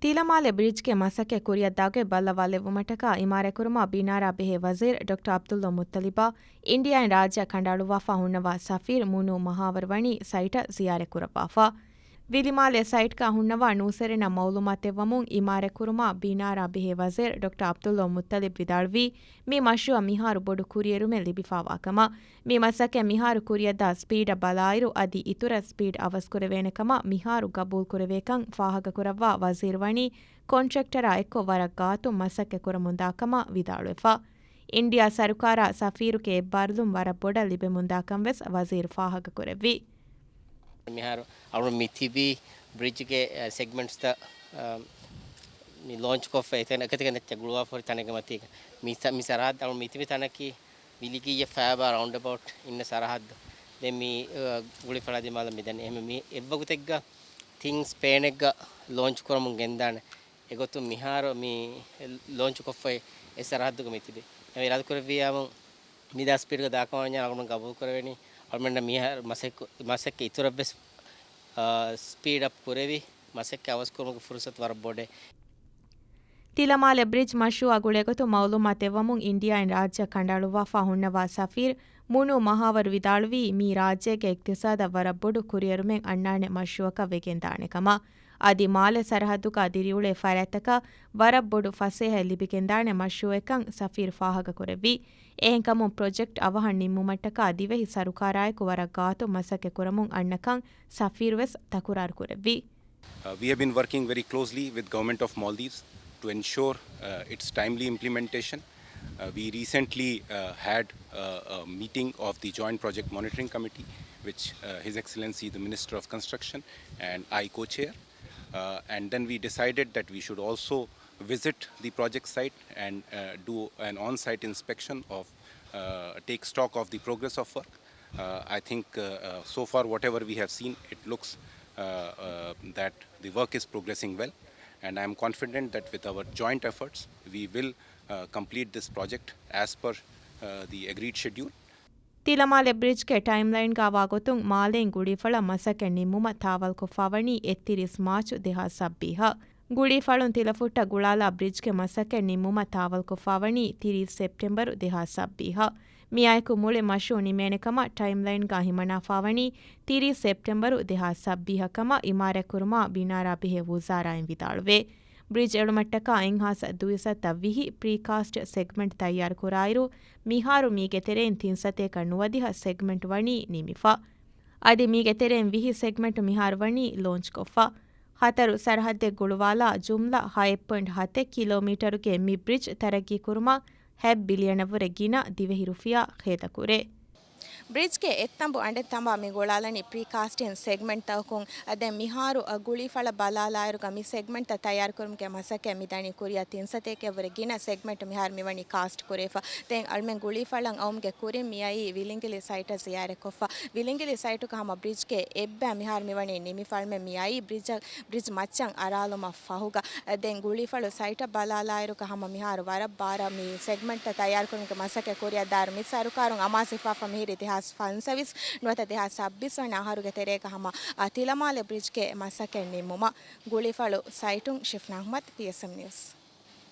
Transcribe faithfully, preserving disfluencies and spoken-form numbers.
ތިލަމާލެ ބްރިޖްގެ މަސައްކަތް ކުރިއަށްދާގޮތް ބައްލަވާލެއްވުމަށްޓަކާ އިމާރާތްކުރުމާ ބިނާރާ ބެހޭ ވަޒީރު ޑޮކްޓަރ ޢަބްދުﷲ މުއްޠަލިބާ އިންޑިއާއިން ރާއްޖެއަށް ކަނޑައަޅުއްވާފަ ހުންނަވާ ސަފީރު މުނޫ މަހާވަރު ވަނީ ސައިޓަށް ޒިޔާރަތް ކުރައްވާފަ. ވިލިމާލެ ސައިޓްގަ ހުންނަވާ ނޫސްވެރިންނަށް މައުލޫމާތު ދެއްވަމުން އިމާރާތްކުރުމާ ބިނާރާ ބެހޭ ވަޒީރު ޑޮކްޓަރ ޢަބްދުﷲ މުއްޠަލިބް ވިދާޅުވީ، މި މަޝްރޫޢަށް މިހާރު ބޮޑު ކުރިއެރުމެއް ލިބިފާވާކަމަށް. މި މަސައްކަތް މިހާރު ކުރިއަށްދާ ސްޕީޑަށް ބަލާއިރު، އަދި އިތުރަށް ސްޕީޑް އަވަސްކުރެވޭނެކަމަށް މިހާރު ގަބޫލުކުރެވޭކަން ފާހަގަކުރައްވާ ވަޒީރު ވަނީ، ކޮންޓްރެކްޓަރާ އެއްކޮށް ވަރަށް ގާތުން މަސައްކަތް ކުރަމުންދާކަމަށް ވިދާޅުވެފަ. އިންޑިއާ ސަރުކާރާ ސަފީރުގެ އެއްބާރުލުން ވަރަށް ބޮޑަށް ލިބެމުންދާކަން ވެސް ވަޒީރު ފާހަގަކުރެއްވި. މިހާރު އަޅު މިތިބީ ބްރިޖްގެ، އަ، ސެގްމެންޓްސްތައް، އަ، މި ލޯންޗްކޮށްފަ އެތަން އެކަތިގަން އެއްޗެއް ގުޅުވާފަ ހުރި ތަނެއްގެ މަތީގަ. މި ސަ-، މި ސަރަހައްދު އަޅު މިތިބި ތަނަކީ ވިލިގިއްޔަ ފައިބާ ރައުންޑްއަބައުޓް އިންނަ ސަރަހައްދު. ދެން މި، އަ، ގުޅިފަޅާ ދިމާލަށް މިދަނީ. އެހެން މި އެއްވަގުތެއްގަ ތިން ސްޕޭނެއްގަ ލޯންޗް ކުރަމުން ގެންދާނެ. އެގޮތުން މިހާރު މި ލޯންޗް ކޮށްފައި އެ ސަރަހައްދުގަ މިތިބޭ. އެ އިރާދަ ކުރެއްވިޔާމު މިދާ ސްޕީޑްގަ ދާކަމަށް ވަންޏާ އަޅުގަނޑު ގަބޫލު ކުރެވެނީ. އަޅުމެންނަށް މިހާރު މަސައްކަ-، މަސައްކަތް އިތުރަށްވެސް، އާ، ސްޕީޑް އަޕް ކުރެވި މަސައްކަތް އަވަސްކުރުމުގެ ފުރުސަތު ވަރަށް ބޮޑޭ. ތިލަމާލެ ބްރިޖް މަޝްރޫޢާ ގުޅޭގޮތުން މައުލޫމާތު ދެއްވަމުން އިންޑިއާއިން ރާއްޖެއަށް ކަނޑައަޅުއްވާފަ ހުންނަވާ ސަފީރު މުނޫ މަހާވަރު ވިދާޅުވީ، މީ ރާއްޖޭގެ އިޤްތިޞާދަށް ވަރަށް ބޮޑު ކުރިއެރުމެއް އަންނާނެ މަޝްރޫޢަކަށް ވެގެންދާނެ ކަމަށް. އަދި މާލެ ސަރަހައްދުގަ ދިރިއުޅޭ ފަރާތްތަކަށް ވަރަށް ބޮޑު ފަސޭހައެއް ލިބިގެންދާނެ މަޝްރޫޢެއްކަން ސަފީރު ފާހަގަކުރެއްވި. އެހެންކަމުން ޕްރޮޖެކްޓް އަވަހަށް ނިންމުމަށްޓަކާ ދިވެހި ސަރުކާރާއެކު ވަރަށް ގާތުން މަސައްކަތް ކުރަމުން އަންނަކަން ސަފީރު ވެސް ތަކުރާރު ކުރެއްވި. Uh, we have been working very closely with Government of Maldives to ensure, uh, its timely implementation. Uh, we recently, uh, had, uh, a meeting of the Joint Project Monitoring Committee, which, uh, His Excellency the Minister of Construction and I co-chair. Uh, and then we decided that we should also visit the project site and, uh, do an on-site inspection of, uh, take stock of the progress of work. Uh, I think, uh, uh, so far, whatever we have seen, it looks, uh, uh, that the work is progressing well, and I am confident that with our joint efforts, we will, uh, complete this project as per, uh, the agreed schedule. ތިލަމާލެ ބްރިޖްގެ ޓައިމްލައިންގަ ވާގޮތުން މާލެއިން ގުޅީފަޅަށް މަސައްކަތް ނިންމުމަށް ތާވަލްކޮށްފަވަނީ އެއްތިރީސް މާޗު ދެހާސް ސައްބީހަށް. ގުޅީފަޅުން ތިލަފުއްޓަށް ގުޅާލާ ބްރިޖްގެ މަސައްކަތް ނިންމުމަށް ތާވަލްކޮށްފަވަނީ ތިރީސް ސެޕްޓެމްބަރު ދެހާސް ސައްބީހަށް. މިއާއެކު މުޅި މަޝްރޫޢު ނިމޭނެ ކަމަށް ޓައިމްލައިންގަ ހިމަނާފަވަނީ ތިރީސް ސެޕްޓެމްބަރު ދެހާސް ސައްބީހަށް ކަމަށް އިމާރާތްކުރުމާ ބިނާރާ ބެހޭ ވުޒާރާއިން ވިދާޅުވޭ. ބްރިޖް އެޅުމަށްޓަކާ އެއްހާސް ދުއިސައްތަ ވިހި ޕްރީކާސްޓް ސެގްމެންޓް ތައްޔާރުކުރާއިރު، މިހާރު މީގެ ތެރެއިން ތިންސަތޭކަ ނުވަދިހަ ސެގްމެންޓް ވަނީ ނިމިފަ. އަދި މީގެ ތެރެއިން ވިހި ސެގްމެންޓް މިހާރު ވަނީ ލޯންޗްކޮށްފަ. ހަތަރު ސަރަހައްދެއް ގުޅުވާލާ ޖުމްލަ ހައެއް ޕޮއިންޓް ހަތެއް ކިލޯމީޓަރުގެ މި ބްރިޖް ތަރައްގީކުރުމަށް ހަތް ބިލިއަނަށްވުރެ ގިނަ ދިވެހި ރުފިޔާ ހޭދަކުރޭ. ބްރިޖްގެ އެއްތަނބު އަނޑެއް ތަނބާ މި ގުޅާލަނީ ޕްރީކާސްޓިން ސެގްމެންޓްތަކުން. ދެން މިހާރު ގުޅީފަޅަށް ބަލާލާއިރުގަ މި ސެގްމެންޓްތައް ތައްޔާރުކުރުމުގެ މަސައްކަތް މި ދަނީ ކުރިއަށް. ތިންސަތޭކައަށްވުރެ ގިނަ ސެގްމެންޓް މިހާރު މިވަނީ ކާސްޓް ކުރެވިފަ. ދެން އަޅުމެން ގުޅީފަޅަށް އައުމުގެ ކުރިން މިއައީ ވިލިނގިލި ސައިޓަށް ޒިޔާރަތްކޮށްފަ. ވިލިނގިލި ސައިޓުގަ ހަމަ ބްރިޖްގެ އެއްބައި މިހާރު މިވަނީ ނިމިފަ. އަޅުމެން މިއައީ ބްރިޖަށް، ބްރިޖް މައްޗަށް އަރާލުމަށް ފަހުގަ. ދެން ގުޅީފަޅު ސައިޓަށް ބަލާލާއިރުގަ ހަމަ މިހާރު ވަރަށް ބާރަށް މި ސެގްމެންޓްތައް ތައްޔާރުކުރުމުގެ މަސައްކަތް ކުރިއަށްދާއިރު މި ސަރުކާރުން އަމާޒުވެފަ މިހިރީ ދެހާސް ފަންސަވީސް ނުވަތަ ދެހާސް ސައްބީސް ވަނަ އަހަރުގެ ތެރޭގަ ހަމަ، އަ، ތިލަމާލެ ބްރިޖްގެ މަސައްކަތް ނިންމުމަށް. ގުޅީފަޅު ސައިޓުން ޝިފްނާ އަޙްމަދު، ޕީއެސްއެމް ނިއުސް.